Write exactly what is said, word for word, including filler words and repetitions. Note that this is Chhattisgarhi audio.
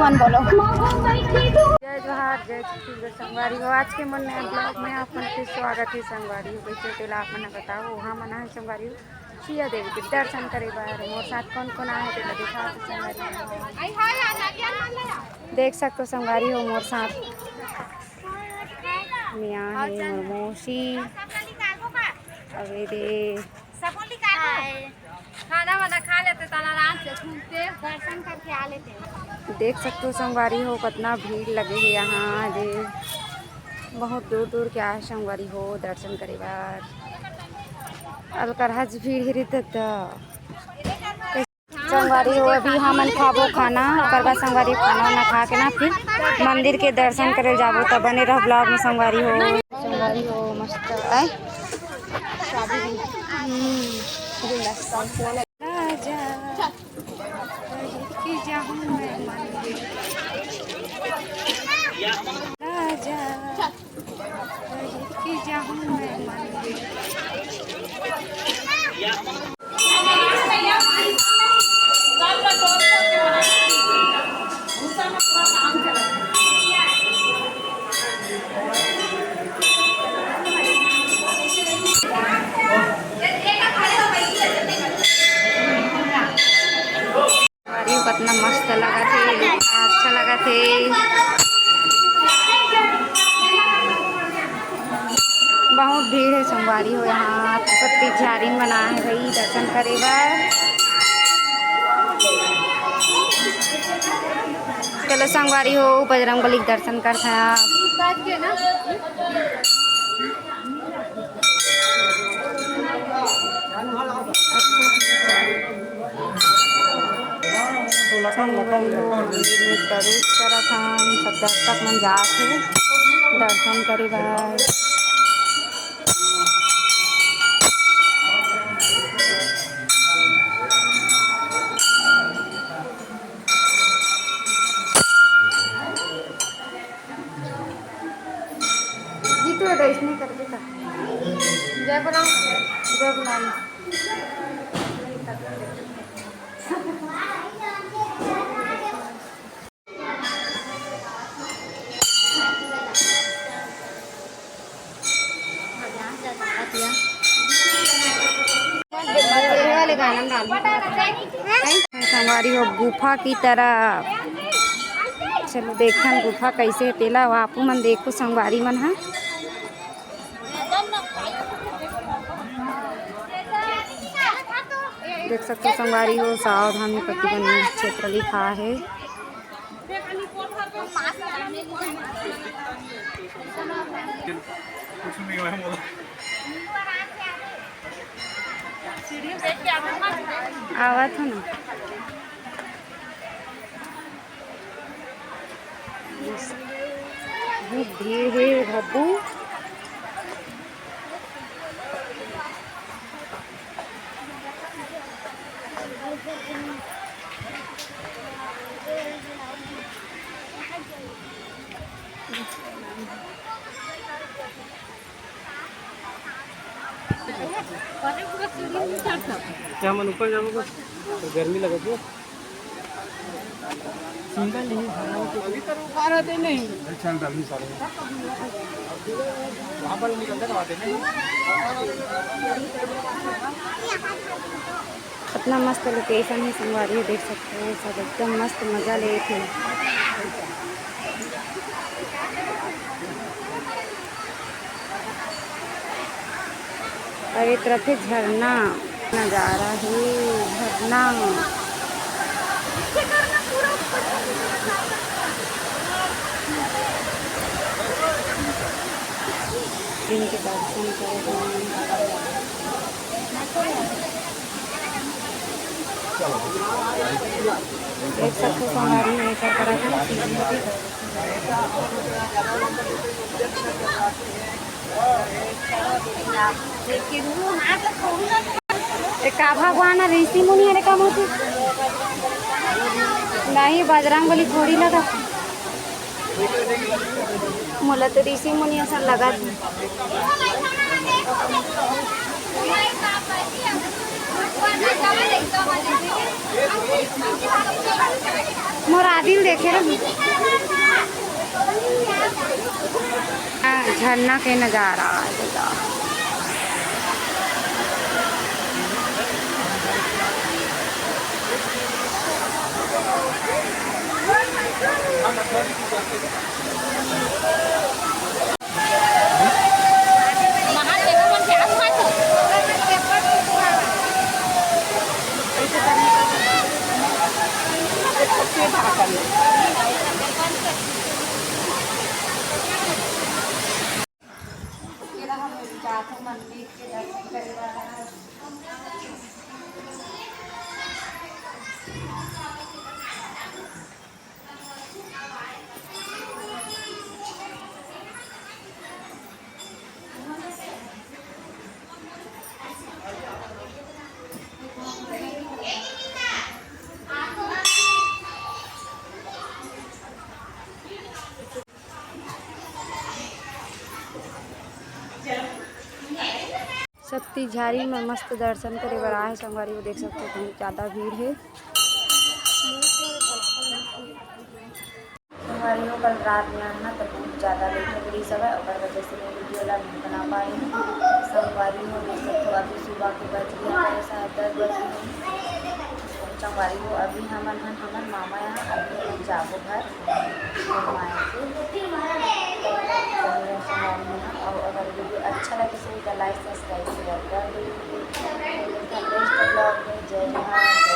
मन बोलो। जय जोहार, जय छत्तीसगढ़ संगवारी हो। आज के मोर नया vlog में आप मन के स्वागत हे संगवारी हो। कइसे तेला आप मन बताओ, वहाँ मना है संगवारी हो। सिया देवी के दर्शन करे बर मोर साथ कौन कौन आए हे, तेला दिखात हे संगवारी हो। देख सकत हो संगवारी हो, मोर साथ में आहे मोर मौसी। अउ एदे खाना वाना खा लेते, तन आराम से घूमते, दर्शन करके आ लेते। देख सकत हो संगवारी हो, कतना भीड़ लगे हे यहाँ। जे बहुत दूर दूर के आए संगवारी हो दर्शन करे बर। अलकरहा च भीड़ हे रे ददा। संगवारी हो, अभी हमन खाबो खाना, ओकर बाद संगवारी खाना वाना खा के ना फिर मंदिर के दर्शन करे जाबो। त बने रहो vlog में संगवारी हो। संगवारी हो मस्त आए। हम्म, गुलदस्ता। राजा, कहे कि जाऊं मैं मंदिर। राजा, कहे कि जाऊं मैं मंदिर। अरे, कतना मस्त लगत हे, अच्छा लगत हे। बहुत भीड़ हे संगवारी हो, यहाँ सब झारिन बना हे भाई दर्शन करे बर। चलो संगवारी हो, बजरंग बली के दर्शन करथन आप। प्रवेश करत हन, सब दर्शक मन जात हे दर्शन करे बर। जीतू है तो इसने करके कर। जय बोला, जय बोला। संगवारी हो गुफा की तरफ। चलो देखन गुफा कैसे हे तेला, आपू मन देखो संगवारी मन ह। देख सकते हो संगवारी हो, सावधानी प्रतिबंधित क्षेत्र लिखा है। कुछ नहीं हुआ है, बोलो। आवत हो ना। बहुत भीड़ है बाबू। क्या मन ऊपर जाबो बस? तो गर्मी लगत है। सिंगल ही है। अभी तो ऊपर होते नहीं। चल, अभी सारे। वहाँ पर निकलते ना, आते नहीं। कितना मस्त location है संगवारी, देख सकते हो सब एकदम मस्त मजा लेत हे। अउ ए तरफ हे झरना, नजारा हे झरना। इनके दर्शन करे बर। देख सकते हो संगवारी हो, एकर करा था सीढ़ी। ए का भगवान ह ऋषि मुनि हरे का मोती? नहीं, बजरंग बली थोड़ी लगा। मोला तो ऋषि मुनि असन लगत हे। मोर दिल देखे ना। हाँ, झरना के नजारा आ गया। सत्ती झारी में मस्त दर्शन करे बर आए हे संगवारी हो, देख सकते हो बहुत ज्यादा भीड़ हे। संगवारी हो, कल रात में ना तो बहुत ज्यादा लेट हो गई सब, ओकर वजह से मैं वीडियो ला नहीं बना पा रही हूँ। संगवारी हो, देख सकते हो अभी सुबह के बज गया है शायद दस बज गए। संगवारी हो, अभी हमन हन हमर मामा यहाँ, अभी हमन जाबो घर मामा से। और अगर वीडियो अच्छा लगे तो लाइक, सब्सक्राइब, शेयर कर दो। नेक्स्ट ब्लॉग में जय जोहार।